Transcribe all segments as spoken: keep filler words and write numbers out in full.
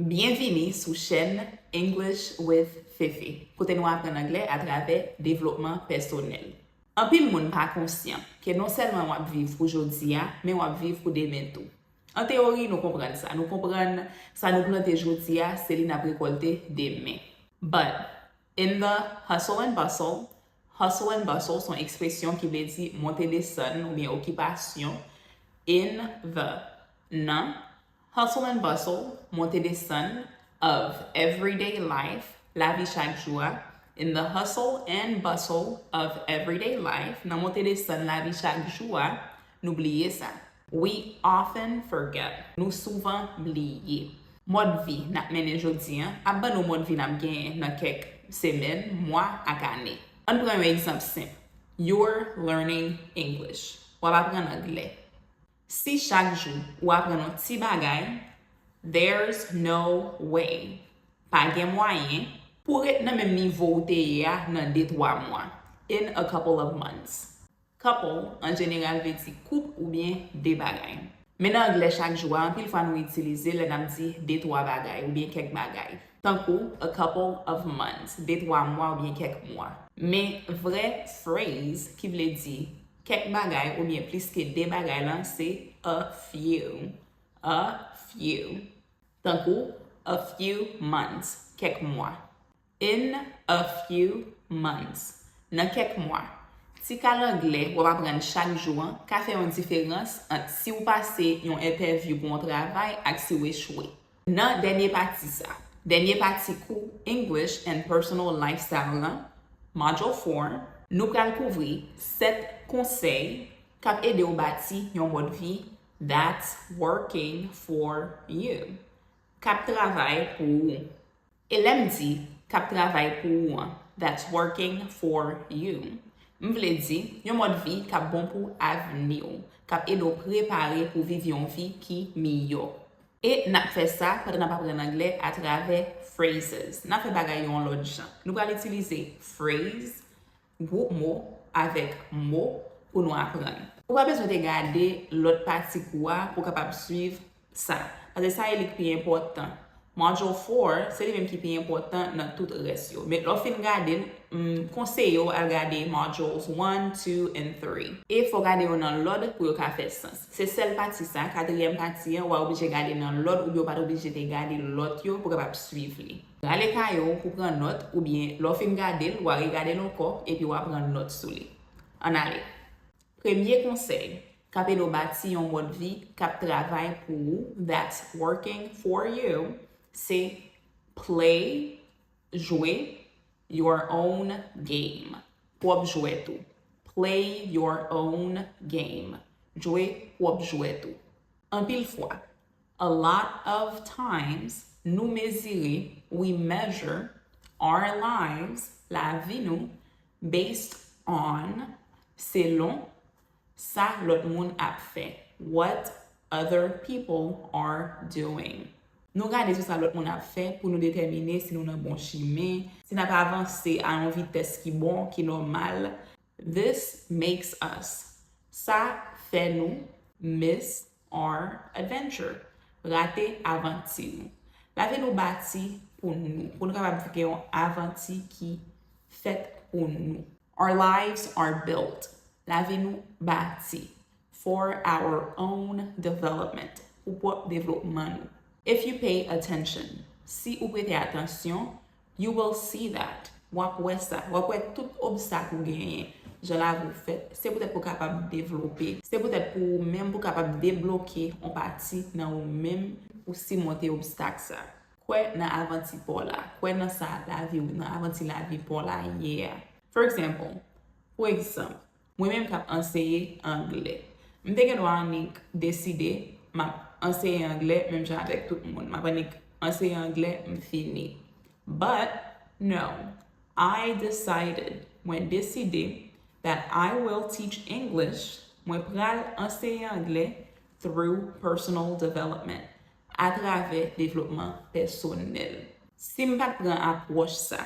Byenvini sou chèn English with Fefe, kote nou aprann anglè atravè devlopman pèsonèl. Anpil moun pa konsyan ke non sèlman w ap viv pou jodi a, men w ap viv pou demen tou. An teyori, nou konprann sa. Nou konprann sa nou plante jodi a, se li n ap rekòlte demen. But, in the hustle and bustle, hustle and bustle se yon ekspresyon ki vle di monte desann oubyen okipasyon. In the, nan, hustle and bustle, monte desann, of everyday life, lavi chak jou a. In the hustle and bustle of everyday life, nan monte desann lavi chak jou a, nou bliye sa. We often forget. Nou souvan bliye. Mòd vi n ap mennen jodi a ap ban nou mòd vi n ap genyen nan kèk semèn, mwa ak ane. Ann pran yon egzanp senp. You're learning English. W ap aprann anglè. Si chak jou ou aprann yon ti bagay, there's no way, pa gen mwayen, pou w ret nan menm nivo ou te ye a nan de twa mwa, in a couple of months. Couple, an jeneral, vle di koup oubyen de bagay. Men nan anglè chak jou a, anpil fwa nou itilize l lè n ap di de twa bagay oubyen kèk bagay. Tankou, a couple of months, de twa mwa oubyen kèk mwa. Men vrè phrase ki vle di kèk bagay oubyen plis ke de bagay lan se a few. A few. Tankou, a few months, kèk mwa. In a few months, nan kèk mwa. Ti kal anglè w ap aprann chak jou an ka fè yon diferans ant si w pase yon entèvyou pou yon travay ak si w echwe. Nan dènye pati sa, dènye pati kou English and Personal Lifestyle lan, Module four, nou pral kouvri sèt konsèy k ap ede w bati yon mòd vi that's working for you, k ap travay pou ou. E lè m di k ap travay pou ou an, that's working for you, m vle di yon mòd vi k ap bon pou avni w, k ap ede w prepare pou viv yon vi ki miyò. E n ap fè sa pandan n ap aprann anglè atravè phrases. N ap fè bagay yo yon lòt jan. Nou pral itilize phrase, gwoup mo, avèk mo pou nou aprann. Ou pa bezwen te gade lòt pati kou a pou w kapab swiv sa, paske sa e li k pi enpòtan. Module four, se li menm ki pi enpòtan nan tout rès yo. Men lè w fin gade l, m konseye w al gade modules one, two, and three. E fò w gade yo nan lòd pou yo ka fè sans. Se sèl pati sa, katriyèm pati an, w a oblije gade nan lòd oubyen w pa t oblije te gade lòt yo pou w kapab swiv li. Rale kaye w pou pran nòt oubyen lè w fin gade l, w a regade l ankò epi w a pran nòt sou li. Ann ale. Premye konsèy k ap ede w bati yon mòd vi k ap travay pou ou, that's working for you, se play, jwe, your own game. Pwòp jwèt ou. Play your own game. Jwe pwòp jwèt ou. Anpil fwa, a lot of times, nou mezire, we measure, our lives, lavi nou, based on, selon, sa lòt moun ap fè, what other people are doing. Nou gade sou sa lòt moun ap fè pou nou detèmine si nou nan bon chimen, si n ap avanse a yon vitès ki bon, ki nòmal. This makes us. Sa fè nou miss our adventure. Rate avanti nou. Lavi nou bati pou nou, pou nou kapab gen yon avanti ki fèt pou nou. Our lives are built. Lavi nou bati for our own development, pou pwòp devlopman nou. If you pay attention, si ou prete atansyon, you will see that. W ap wè sa. W ap wè tout obstak ou genyen, jan lavi w fèt. Se poutèt pou w kapab devlope. Se poutèt pou ou menm pou w kapab debloke yon pati nan ou menm pou simonte obstak sa. Kwè nan avanti pa w la. Kwè nan sa lavi w, nan avanti lavi pa w la ye a. For example, pou egzanp, mwen menm k ap anseye anglè. M te gen dwa annik deside m ap anseye anglè menm jan avèk tout moun. M ap annik anseye anglè, m fini. But, no, I decided, mwen deside, that I will teach English, mwen pral anseye anglè through personal development, atravè devlopman pèsonèl. Si m pa t pran apwòch sa,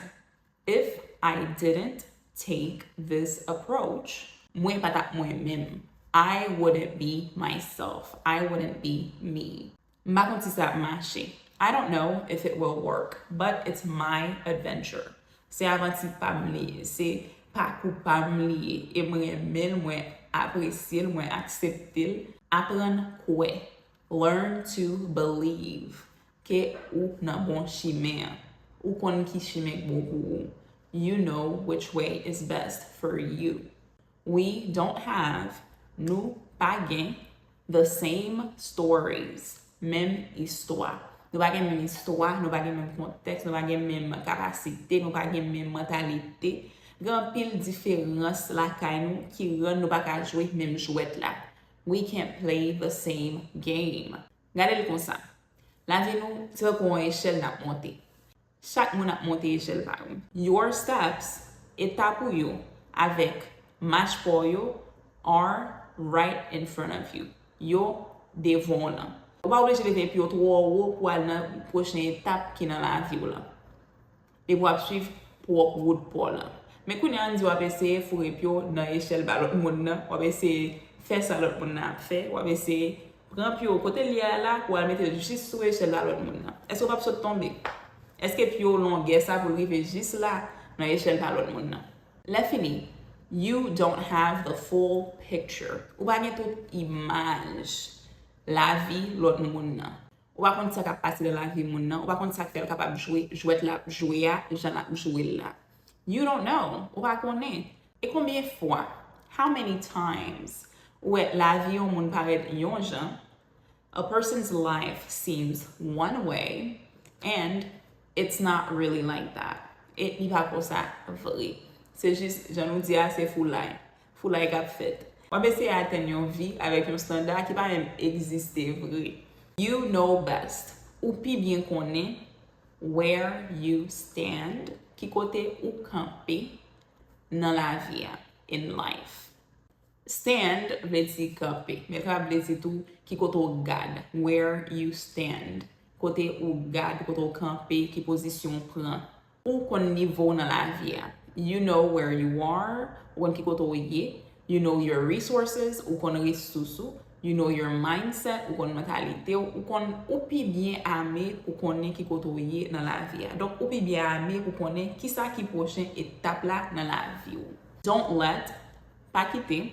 if I didn't take this approach, mwen pa t ap mwen menm. I wouldn't be myself. I wouldn't be me. M pa konn si sa ap mache. I don't know if it will work, but it's my adventure. Se avanti pa m li ye, se pakou pa m li ye, e m renmen l, mwen apresye l, mwen aksepte l. Aprann kwè. Learn to believe ke ou nan bon chimen an. Ou konn ki chimen k bon pou ou. You know which way is best for you. We don't have, nou pa gen, the same stories, menm istwa. Nou pa gen menm istwa, nou pa gen menm kontèks, nou pa gen menm kapasite, nou pa gen menm mantalite. Gen anpil diferans lakay nou ki rann nou pa ka jwe menm jwèt la. We can't play the same game. Gade l konsa. Lavi nou se tankou yon echèl n ap monte. Chak moun ap monte echèl pa yo. Your steps, etap ou yo, avèk mach pa w yo, are right in front of you. Yo devan w nan. Ou pa oblije leve pye w twò wo pou al nan pwochen etap ki nan lavi w lan. Epi w ap swiv pwòp wout pa w lan. Men kounye a, ann di w ap eseye foure pye w nan echèl ba lòt moun nan, w ap eseye fè sa lòt moun nan ap fè, w ap eseye pran pye w kote l ye a la pou w al mete l jis sou echèl ba lòt moun nan. Èske w p ap sot tonbe? Èske pye w longè sa pou l rive jis la nan echèl ba lòt moun nan? Lè fini, you don't have the full picture. Ou pa gen tout imaj lavi lòt moun nan. Ou pa konn sa k ap pase nan lavi moun nan. Ou pa konn sa k fè l kapab jwe jwèt l ap jwe a, jan l ap jwe l la. You don't know. Ou pa konnen. E konbyen fwa? How many times? Ou wè lavi yon moun parèt yon jan. A person's life seems one way and it's not really like that. E li pa konsa vre. Se jis, jan nou di a, se foulay. Foulay k ap fèt. W ap eseye atenn yon vi avèk yon standa ki pa menm egziste vre. You know best. Ou pi byen konnen where you stand, ki kote ou kanpe nan lavi a, in life. Stand vle di kanpe, men l kapab vle di tou ki kote w gad, where you stand, kote ou gad, kote w kanpe, ki pozisyon w pran. Ou konn nivo w nan lavi a. You know where you are, ou konn ki kote w ye. You know your resources, ou konn resous ou. You know your mindset, ou konn mantalite w. Ou konn, ou pi byen ame pou konnen ki kote w ye nan lavi a. Donk, ou pi byen ame pou konnen kisa ki pwochen etap la nan lavi w. Don't let, pa kite,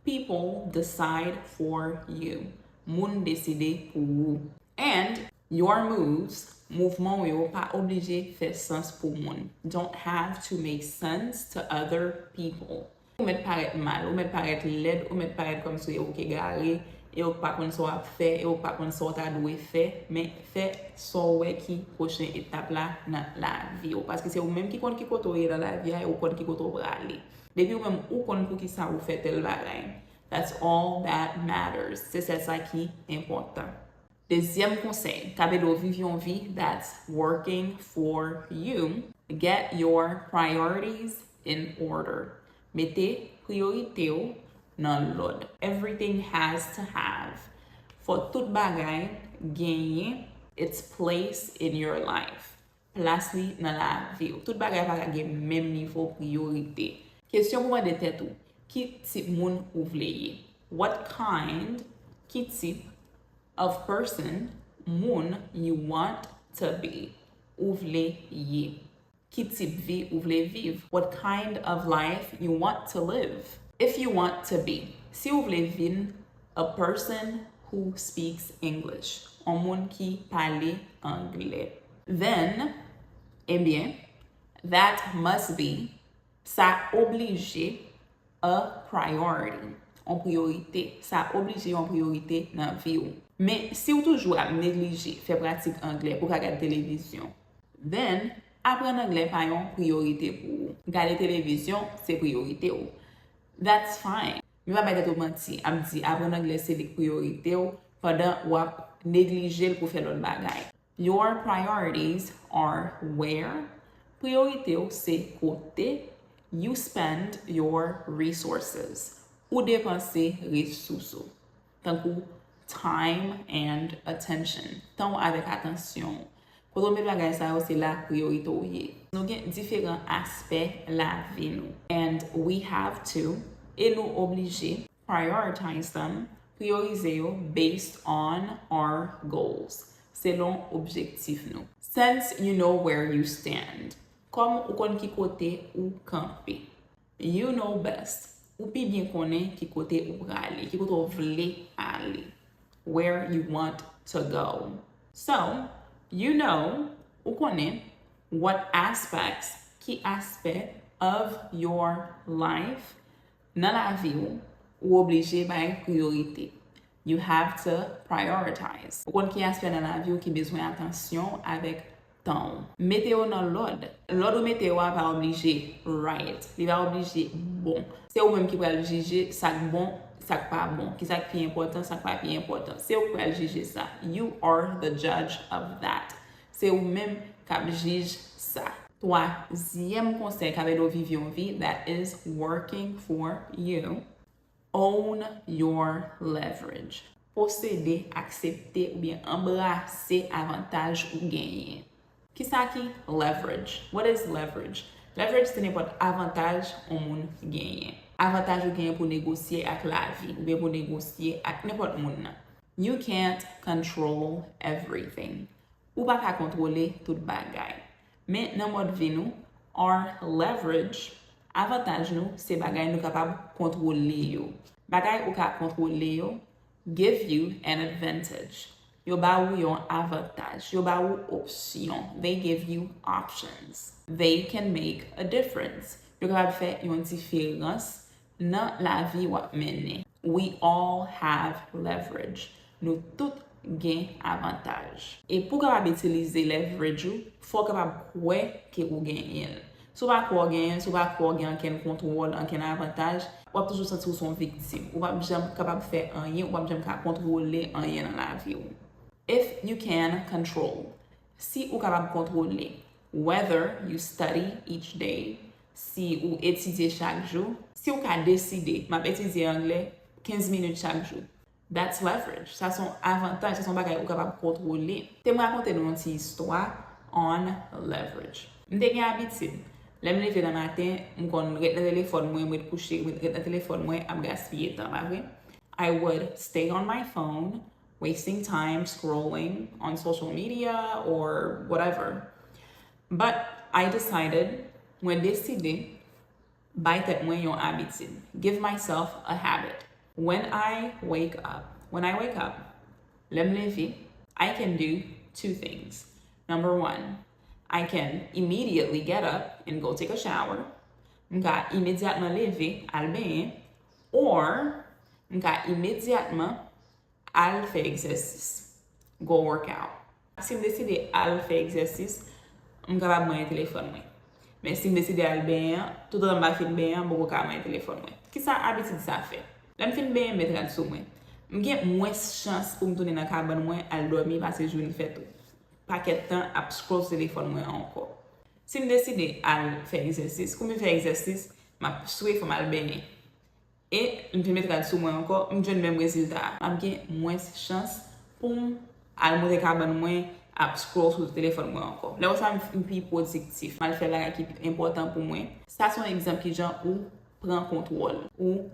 people decide for you. Moun deside pou ou. And your moves, mouvman w yo pa oblije fè sans pou moun. Don't have to make sense to other people. Ou mèt parèt mal, ou mèt parèt lèd, ou mèt parèt kòmsi w ewok egare, ewok pa konn sa w ap fè, ewok pa konn sa w ta dwe fè, men fè sa w wè ki pwochen etap la nan lavi w. Paske se ou menm ki konn ki kote w ye nan lavi a, e ou konn ki kote w prale. Depi ou menm ou konn poukisa ou fè tèl bagay. That's all that matters. Se sèl sa ki enpòtan. Dezyèm konsèy, ka ede w viv yon vi that's working for you. Get your priorities in order. Mete priyorite w nan lòd. Everything has to have. Fò tout bagay genyen its place in your life. Plas li nan lavi w. Tout bagay pa ka gen menm nivo priyorite. Kesyon pou mande tèt ou, ki tip moun ou vle ye? What kind, ki tip, of person, moun, you want to be, ou vle ye? Ki tip vi ou vle viv? What kind of life you want to live? If you want to be, si ou vle vin a person who speaks English, yon moun ki pale anglè, then, ebyen, that must be, sa oblije, a priority, yon priyorite. Sa oblije yon priyorite nan vi w. Men, si w toujou ap neglije fè pratik anglè pou w ka gade televizyon, then, aprann anglè pa yon priyorite pou ou. Gade televizyon, se priyorite w. That's fine. Men pa bay tèt ou manti, ap di aprann anglè se li k priyorite w, pandan w ap neglije l pou fè lòt bagay. Your priorities are where, priyorite w se kote, you spend your resources, ou depanse resous ou, tankou time and attention, tan w avèk atansyon w. Kote w met bagay sa yo, se la priyorite w ye. Nou gen diferan aspè lavi nou. And we have to, e nou oblije, prioritize them, priyorize yo based on our goals, selon objektif nou. Since you know where you stand, kòm ou konn ki kote ou kanpe. You know best, ou pi byen konnen ki kote ou prale, ki kote ou vle ale. Where you want to go. So, you know, ou konnen, what aspects, ki aspè of your life, nan lavi w, ou oblije bay priyorite. You have to prioritize. Ou konn ki aspè nan lavi w ki bezwen atansyon avèk tan w. Mete yo nan lòd. Lòd ou mete yo a pa oblije right. Li pa oblije bon. Se ou menm ki pral jije sa k bon, sa k pa bon. Ki sa k pi enpòtan, sa k pa pi enpòtan. Se ou k pral jije sa. You are the judge of that. Se ou menm k ap jij sa. Twazyèm konsèy k ap ede w viv yon vi that is working for you. Own your leverage. Posede, aksepte oubyen anbrase avantaj ou genyen. Kisa ki leverage? What is leverage? Leverage se nenpòt avantaj yon moun genyen. Avantaj ou genyen pou negosye ak lavi oubyen pou negosye ak nenpòt moun nan. You can't control everything. Ou pa ka kontwole tout bagay. Men nan mòd vi nou, our leverage, avantaj nou, se bagay nou kapab kontwole yo. Bagay ou ka kontwole yo give you an advantage. Yo ba ou yon avantaj. Yo ba ou opsyon. They give you options. They can make a difference. Yo kapab fè yon diferans nan lavi w ap mennen. We all have leverage. Nou tout gen avantaj. E pou w kapab itilize leverage ou, fò w kapab kwè ke ou genyen l. Si w pa kwè w genyen l, si w pa kwè w gen ankenn kontwòl, ankenn avantaj, w ap toujou santi w se yon viktim. Ou p ap janm kapab fè anyen, ou p ap janm ka kontwole anyen nan lavi w. If you can control, si ou kapab kontwole, whether you study each day, si ou etidye chak jou, si ou ka deside, m ap etidye anglè kenz minit chak jou. That's leverage. Sa se yon avantaj, sa se yon bagay ou kapab kontwole. Te m rakonte nou yon ti istwa on leverage. M te gen abitid, lè m leve nan maten, m konn ret nan telefòn mwen, m ret kouche, m ret nan telefòn mwen, ap gaspiye tan, pa vre? I would stay on my phone, wasting time scrolling on social media or whatever. But I decided, mwen deside, bay tèt mwen yon abitid. Give myself a habit. When I wake up, when I wake up, lè m leve, I can do two things. Number one, I can immediately get up and go take a shower. M ka imedyatman leve, al benyen, or m ka imedyatman al fè egzèsis. Go work out. Si m deside al fè egzèsis, m kapab manyen telefòn mwen. Men si m deside al benyen an, toutotan m pa fin benyen an, m poko ka manyen telefòn mwen. Kisa abitid sa fè? Lè m fin benyen, m met rad sou mwen. M gen mwens chans pou m tounen nan kabann mwen, al dòmi, pase jounen fè tou pakèt tan ap scroll sou telefòn mwen ankò. Si m deside al fè egzèsis, kou m fin fè egzèsis, m ap swe, fò m al benyen. E m vin met rad sou mwen ankò, m jwenn menm rezilta a. M ap gen mwens chans pou m al monte kabann mwen, ap scroll sou telefòn mwen ankò. Lè konsa, m, m pi pwodiktif. M al fè bagay ki enpòtan pou mwen. Sa se yon egzanp kijan ou pran kontwòl, ou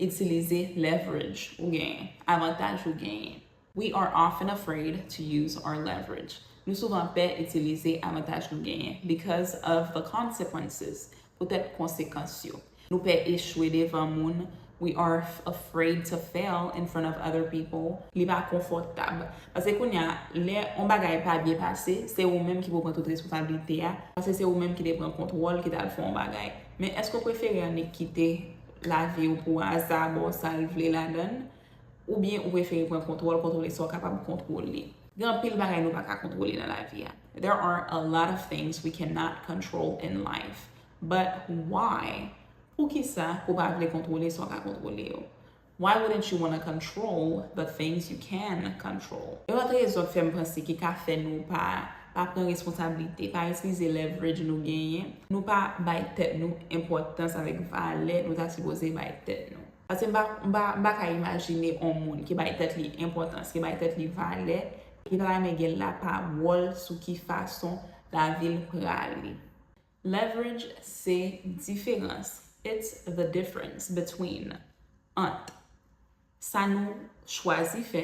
itilize leverage ou genyen, avantaj ou genyen. We are often afraid to use our leverage. Nou souvan pè itilize avantaj nou genyen because of the consequences, poutèt konsekans yo. Nou pè echwe devan moun. We are f- afraid to fail in front of other people. Li pa konfòtab. Paske kounye a, lè yon bagay pa byen pase, se ou menm ki pou pran tout responsablite a. Paske se ou menm ki te pran kontwòl, ki t al fè yon bagay. Men èske w prefere annik kite lavi w pou aza ba w sa l vle ladan l? Oubyen ou prefere pran kontwòl, kontwole sa w kapab kontwole? Gen anpil bagay nou pa ka kontwole nan lavi a. There are a lot of things we cannot control in life. But why? Poukisa pou w pa vle kontwole sa w ka kontwole yo? Why wouldn't you want to control the things you can control? Yon lòt rezon k fè m panse ki ka fè nou pa, pa pran responsablite, pa itilize leverage nou genyen, nou pa bay tèt nou enpòtans avèk valè nou ta sipoze bay tèt nou. Paske m pa, m pa, m pa ka imajine yon moun ki bay tèt li enpòtans, ki bay tèt li valè, ki pa renmen gen lapawòl sou ki fason lavi l prale. Leverage se diferans. It's the difference between, ant, sa nou chwazi fè,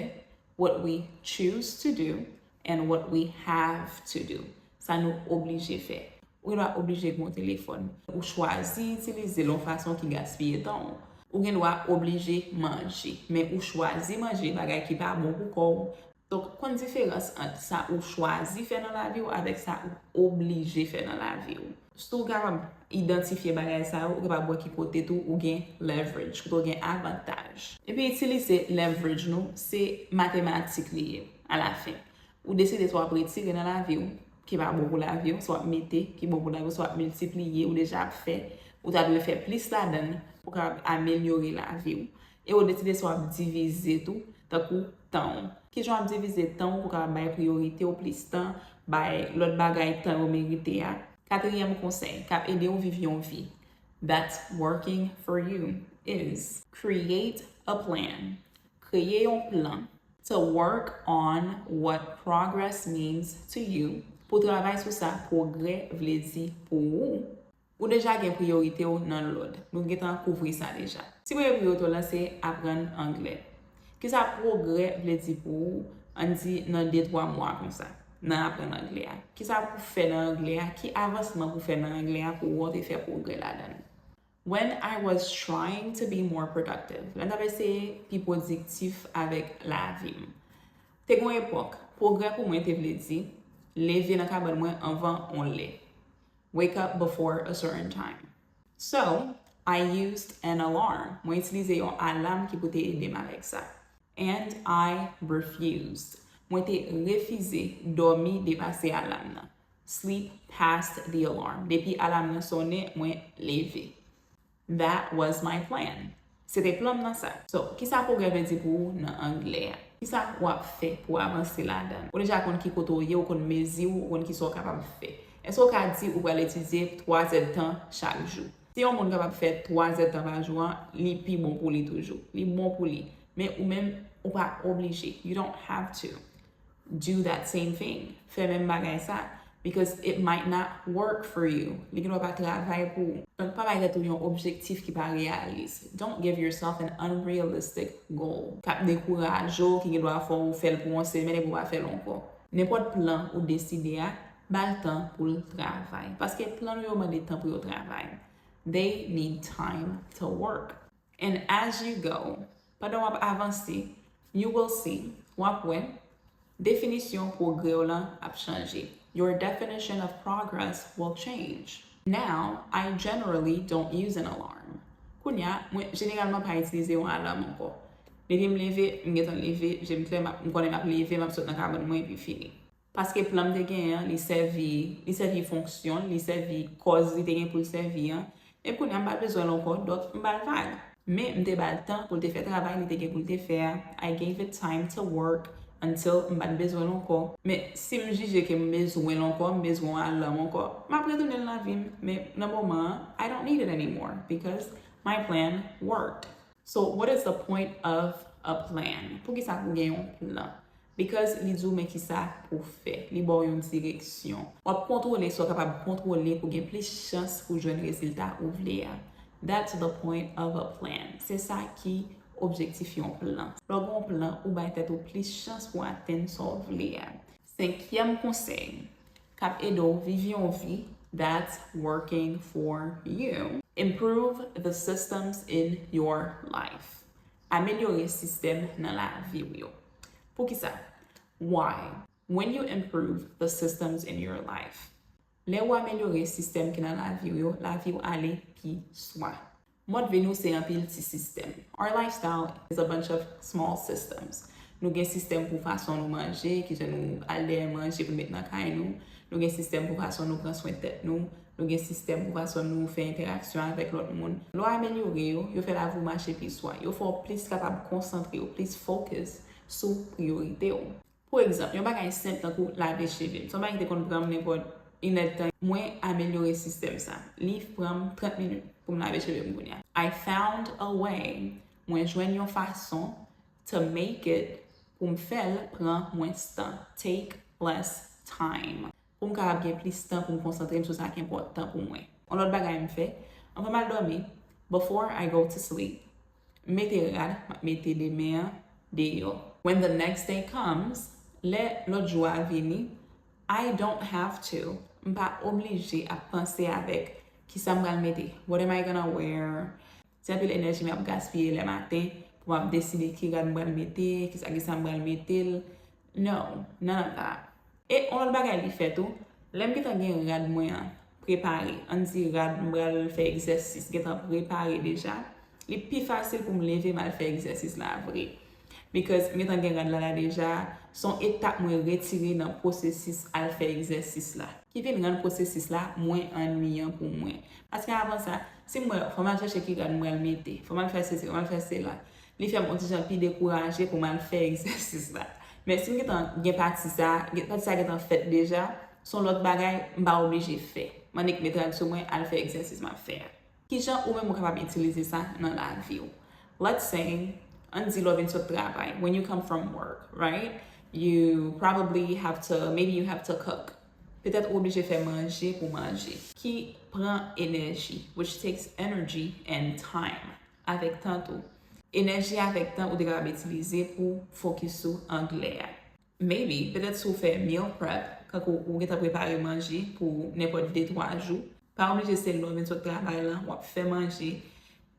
what we choose to do, and what we have to do. Sa nou oblije fè. Ou gen dwa oblije gen yon telefòn. Ou chwazi itilize l yon fason ki gaspiye tan w. Ou gen dwa oblije manje. Men ou chwazi manje bagay ki pa bon pou kò w. Donk, konn diferans ant sa ou chwazi fè nan lavi w avèk sa ou oblije fè nan lavi w. Si w kapab idantifye bagay sa yo, ou kapab wè ki kote tou ou gen leverage, kote w gen avantaj. Epi itilize leverage nou, se matematik li ye alafen. Ou deside swa w ap retire nan lavi w, ki pa bon pou lavi w, swa w ap mete, ki bon pou lavi w, swa w ap miltipliye, ou deja ap fè, ou ta dwe fè plis ladan l pou w kapab amelyore lavi w. E ou deside swa w ap divize tou, tankou tan w. Kijan w ap divize tan w pou w kapab bay priyorite w plis tan, bay lòt bagay tan yo merite a? Katriyèm konsèy k ap ede w viv yon vi that's working for you is create a plan. Kreye yon plan to work on what progress means to you, pou travay sou sa pwogrè vle di pou ou. Ou deja gen priyorite w nan lòd. Nou gentan kouvri sa deja. Ti premye priyorite w lan se aprann anglè. Kisa pwogrè vle di pou ou, ann di nan de twa mwa konsa, nan aprann anglè a? Kisa pou fè nan anglè a? Ki avansman pou fè nan anglè a pou wè w te fè pwogrè ladan l? When I was trying to be more productive, lè m t ap eseye pi pwodiktif avèk lavi m, te gen yon epòk, pwogrè pou mwen te vle di leve nan kabann mwen anvan yon lè. Wake up before a certain time. So, I used an alarm. Mwen itilize yon alam ki pou te ede m avèk sa. And I refused. Mwen te refize dòmi depase alam nan. Sleep past the alarm. Depi alam nan sonnen, mwen leve. That was my plan. Se te plan m nan sa. So, kisa pwogrè vle di pou ou nan anglè a? Kisa w ap fè pou w avanse ladan l? Ou deja konn ki kote w ye, ou konn mezi w, ou konn kisa w kapab fè. Èske w ka di ou pral etidye twa zèdtan chak jou? Si yon moun kapab fè twa zèdtan pa jou an, li pi bon pou li toujou. Li bon pou li. Men ou menm, ou pa oblije. You don't have to do that same thing. Fè menm bagay sa. Because it might not work for you. Li gen dwa pa travay pou ou. Donk, pa bay tèt ou yon objektif ki pa reyalis. Don't give yourself an unrealistic goal k ap dekouraje w, ki gen dwa fè w fè l pou yon semèn epi w pa fè l ankò. Nenpòt plan ou deside a, ba l tan pou l travay. Paske plan nou yo mande tan pou yo travay. They need time to work. And as you go, pandan w ap avanse, you will see, w ap wè, definisyon pwogrè w lan ap chanje. Your definition of progress will change. Now, I generally don't use an alarm. Kounye a, mwen jeneralman pa itilize yon alam ankò. Depi m leve, m gentan leve, je m fèmen, m konnen m ap leve, m ap sot nan kabann mwen epi fini. Paske plan m te genyen an, li sèvi, li sèvi fonksyon l, li sèvi kòz li te gen pou l sèvi an. Epi kounye a m pa bezwen l ankò, donk m ba l vag. Men m te ba l tan pou l te fè travay li te gen pou l te fè a. I gave it time to work until m pa t bezwen l ankò. Men si m jije ke m bezwen l ankò, m bezwen yon alam ankò, m ap retounen l nan vi m. Men nan moman an, I don't need it anymore because my plan worked. So, what is the point of a plan? Poukisa pou gen yon plan? Because li di w men kisa pou w fè. Li ba w yon direksyon. W ap kontwole sa w kapab kontwole pou gen plis chans pou w jwenn rezilta ou vle a. That's the point of a plan. Se sa ki objektif yon plan. Lè w gen yon plan, ou bay tèt ou plis chans pou w atenn sa w vle a. Senkyèm konsèy k ap ede w viv yon vi that's working for you. Improve the systems in your life. Amelyore sistèm nan lavi w yo. Poukisa? Why? When you improve the systems in your life, lè w amelyore sistèm ki nan lavi w yo, lavi w ale pi swa. Mòd vi nou se anpil ti sistèm. Our lifestyle is a bunch of small systems. Nou gen sistèm pou fason nou manje, kijan nou al dèyè manje pou n met nan kay nou. Nou gen sistèm pou fason nou pran swen tèt nou. Nou gen sistèm pou fason nou fè entèraksyon avèk lòt moun. Lè w amelyore yo, yo fè lavi w mache pi swa. Yo fè w plis kapab konsantre w, plis focus sou priyorite w. Pou egzanp, yon bagay senp tankou lave cheve m. Se yon bagay ki te konn pran m nenpòt inèdtan. Mwen amelyore sistèm sa. Li pran m trant minit pou m lave cheve m kounye a. I found a way, mwen jwenn yon fason to make it pou m fè l pran mwens tan. Take less time. Pou m kapab gen plis tan pou m konsantre m sou sa ki enpòtan pou mwen. Yon lòt bagay m fè, anvan m al dòmi, before I go to sleep, m mete rad, m ap mete de men an deyò. When the next day comes, Lè lòt jou a vini, I don't have to, m pa oblije ap panse avèk kisa m pral mete. What am I gonna wear? Se anpil enèji m ap gaspiye lè maten pou m ap deside ki rad m pral mete, kisa kisa m pral mete l. No, none of that. E yon lòt bagay li fè tou, lè m gentan gen rad mwen an prepare, ann di rad m pral fè egzèsis gentan prepare deja, li pi fasil pou m leve m al fè egzèsis la vre. Because m gentan gen rad la la deja, se yon etap mwen retire nan pwosesis al fè egzèsis la. Ki vin rann pwosesis la mwen annuiyan pou mwen. Paske avan sa, si m wè fò m al chèche ki rad m pral mete, fò m al fè sesi, fò m al fè sela, li fè m yon ti jan pi dekouraje pou m al fè egzèsis la. Men si m gentan gen pati sa, gen- pati sa gentan fèt deja, se yon lòt bagay m pa oblije fè. M annik met rad sou mwen, al fè egzèsis m ap fè a. Kijan ou menm ou kapab itilize sa nan lavi w? Let's say, ann di lè w vin sot travay, when you come from work, right? You probably have to, maybe you have to cook. Petèt ou oblije fè manje pou manje, ki pran enèji, which takes energy and time, avèk tan tou. Enèji avèk tan ou te kapab itilize pou fokis sou anglè a. Maybe, petèt si w fè meal prep, kankou ou gentan prepare manje pou nenpòt de twa jou, pa oblije se lè w vin sot travay lan w ap fè manje.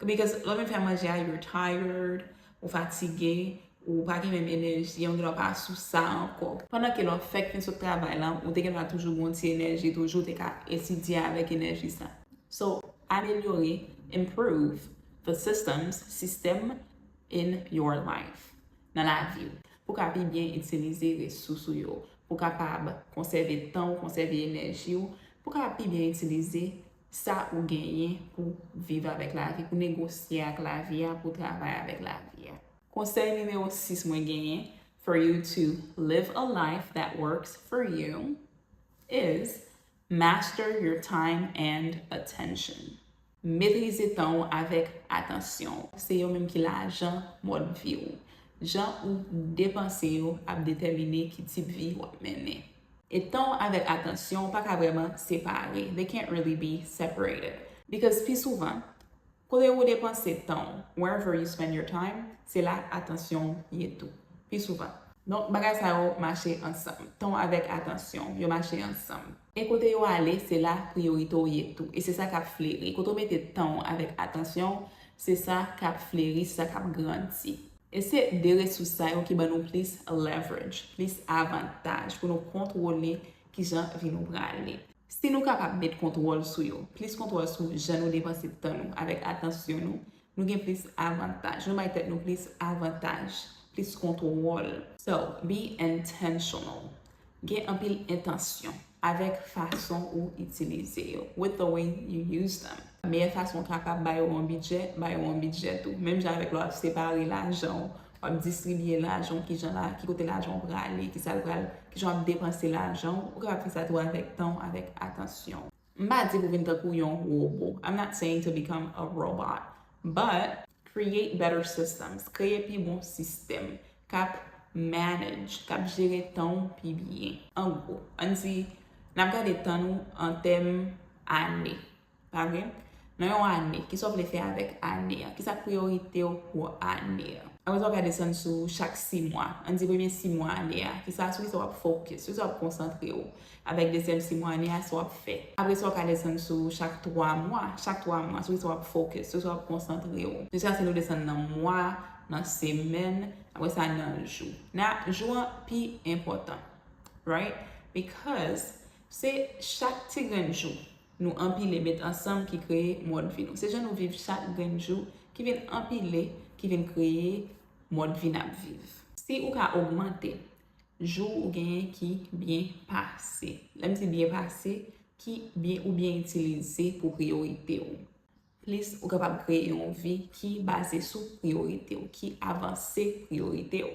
Because lè w vin fè manje a, you're tired, ou fatige, ou pa gen menm enèji an, ou genlè pa sou sa ankò. Pandan ke lè w fèk fin sot travay lan, ou te genlè toujou gen yon ti enèji, toujou te ka etidye avèk enèji sa. So, amelyore, improve the systems, sistèm in your life, nan lavi w. Pou w ka pi byen itilize resous ou yo, pou w kapab konsève tan w, konsève enèji w, pou w ka pi byen itilize sa ou genyen pou viv avèk lavi, pou negosye ak lavi a, pou travay avèk lavi a. Konsèy nimewo sis mwen genyen for you to live a life that works for you is master your time and attention. Metrize tan w avèk atansyon. Se yo menm ki lajan mòd vi w. Jan ou depanse yo ap detèmine ki tip vi w ap mennen. E tan w avèk atansyon w pa ka vrèman separe. They can't really be separated. Because pi souvan, kote ou depanse tan w, wherever you spend your time, se la atansyon w ye tou. Pi souvan. Donk, bagay sa yo mache ansanm. Tan w avèk atansyon w, yo mache ansanm. E kote yo ale, se la priyorite w ye tou. E se sa k ap fleri. Kote w mete tan w avèk atansyon w, se sa k ap fleri, se sa k ap grandi. E se de resous sa yo ki ban nou plis leverage, plis avantaj pou nou kontwole kijan vi nou prale. Si nou kapab met kontwòl sou yo, plis kontwòl sou jan nou depanse tan nou avèk atansyon nou, nou gen plis avantaj. Nou bay tèt nou plis avantaj, plis kontwòl. So, be intentional. Gen anpil entansyon avèk fason ou itilize yo, with the way you use them. Meyè fason w kapab ba yo yon bidjè, ba yo yon bidjè tou. Menm jan avèk lè w ap separe lajan w, w ap distribye lajan w, kijan la, ki kote lajan w prale, ki sa l pral, kijan w ap depanse lajan w, ou kapab fè sa tou avèk tan w, avèk atansyon w. M pa di pou vin tankou yon wobo. I'm not saying to become a robot, but create better systems. Kreye pi bon sistèm k ap manage, k ap jere tan w pi byen. An gwo, ann di, n ap gade tan nou an tèm ane. Pa vre? Nan yon ane, kisa w vle fè avèk ane a? Kisa k priyorite w pou ane a? Apre sa, w ka desann sou chak sis mwa. Ann di premye sis mwa ane a. Kisa, sou kisa w ap focus? Sou kisa w ap konsantre w? Avèk dezyèm sis mwa ane a, sa w ap fè? Apre sa, w ka desann sou chak twa mwa. Chak twa mwa, sou kisa w ap focus? Sou kisa w ap konsantre w? Jiskaske nou desann nan mwa, nan semèn, apre sa, nan jou. Nan jou an pi enpòtan. Right? Because se chak ti grenn jou nou anpile met ansanm ki kreye mòd vi nou. Se jan nou viv chak grenn jou ki vin anpile, ki vin kreye mòd vi n ap viv. Si ou ka ogmante jou ou genyen ki byen pase. Lè m di byen pase, ki byen ou byen itilize pou priyorite w. Plis ou kapab kreye yon vi ki baze sou priyorite w, ki avanse priyorite w.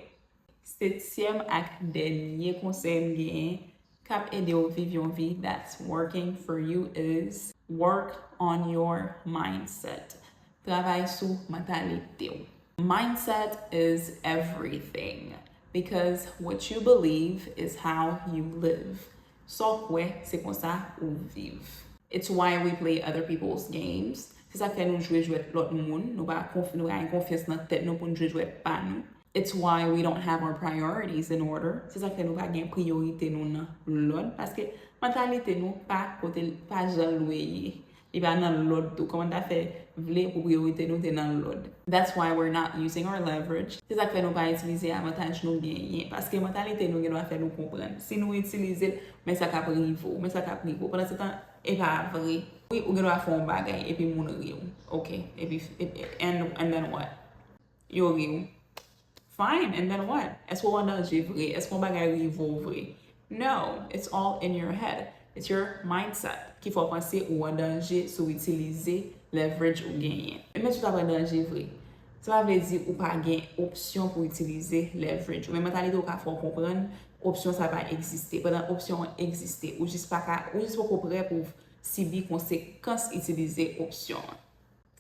Setyèm ak dènye konsèy m genyen k ap ede w viv yon vi that's working for you is work on your mindset. Travay sou mantalite w. Mindset is everything because what you believe is how you live. Sa w kwè, se konsa ou viv. It's why we play other people's games. Se sa k fè nou jwe jwèt lòt moun. Nou pa konf, nou pa gen konfyans nan tèt nou pou n jwe jwèt pa nou. It's why we don't have our priorities in order. Se sa k fè nou pa gen priyorite nou nan lòd, paske mantalite nou pa kote l, pa jan l dwe ye. Li pa nan lòd tou. Kòman n ta fè vle pou priyorite nou te nan lòd? That's why we're not using our leverage. Se sa k fè nou pa itilize avantaj nou genyen, paske mantalite nou gen dwa fè nou konprann. Si nou itilize l, men sa k ap rive w, men sa k ap rive w. Pandan se tan, e pa vre. Wi, ou gen dwa fè yon bagay, epi moun ri w. Ok, epi, epi and, and then what? Yo ri w. Fine, and then what? Èske w an danje vre? Èske yon bagay rive w vre? No, it's all in your head. It's your mindset ki fè w panse ou an danje si w itilize leverage ou genyen. E menm si w ta pran danje vre, sa pa vle di ou pa gen opsyon pou w itilize leverage ou. Men mantalite w ka fè w konprann opsyon sa pa egziste. Pandan opsyon an egziste, ou jis pa ka, ou jis poko prè pou w sibi konsekans itilize opsyon an.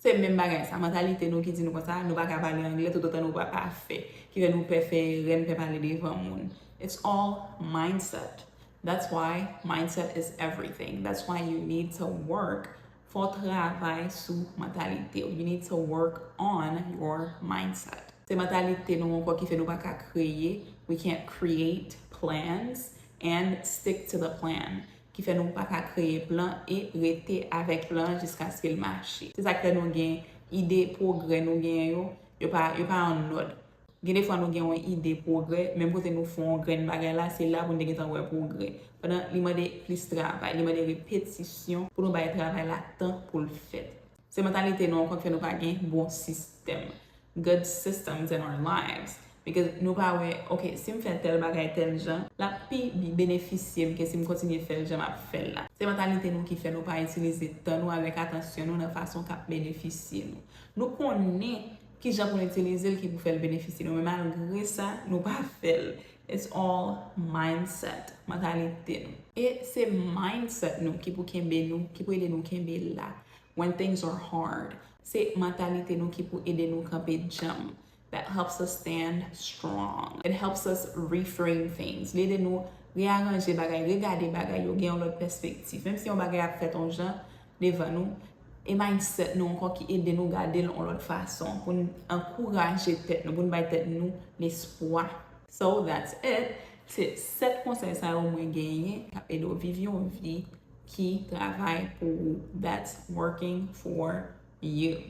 Se menm bagay sa, mantalite nou ki di nou konsa, nou pa ka pale anglè, toutotan nou pa pafè, ki fè nou pè fè erè, n pè pale devan moun. It's all mindset. That's why mindset is everything. That's why you need to work. Fò w travay sou mantalite w. You need to work on your mindset. Se mantalite nou ankò ki fè nou pa ka kreye. We can't create plans and stick to the plan. Ki fè nou pa ka kreye plan e rete avèk plan jiskaske l mache. Se sa k fè nou gen ide pwogrè nou genyen yo, yo pa, yo pa an nòd. Gen defwa nou gen yon ide pwogrè, menm kote nou fè yon grenn bagay la, se la pou n te gentan wè pwogrè. Pandan li mande plis travay, li mande repetisyon pou nou bay travay la tan pou l fèt. Se mantalite nou ankò k fè nou pa gen bon sistèm. Good systems in our lives. Because nou pa wè, ok, si m fè tèl bagay tèl jan, l ap pi bi-, benefisye m ke si m kontinye fè l jan m ap fè l la. Se mantalite nou ki fè nou pa itilize tan nou avèk atansyon nou nan fason k ap benefisye nou. Nou konnen ki jan pou n itilize l ki pou fè l benefisye nou, men malgre sa, nou pa fè l. It's all mindset, mantalite nou. E se mindset nou ki pou kenbe nou, ki pou ede nou kenbe la when things are hard. Se mantalite nou ki pou ede nou kanpe djanm. That helps us stand strong. It helps us reframe things. Li ede nou reyaranje bagay, regade bagay yo, gen yon lòt pèspektiv. Menm si yon bagay ap fèt yon jan devan nou, e mindset nou ankò ki ede nou gade l yon lòt fason, pou n ankouraje tèt nou, pou n bay tèt nou lespwa. So that's it. Se sèt konsèy sa yo mwen genyen k ap ede w viv yon vi ki travay pou ou. That's working for you.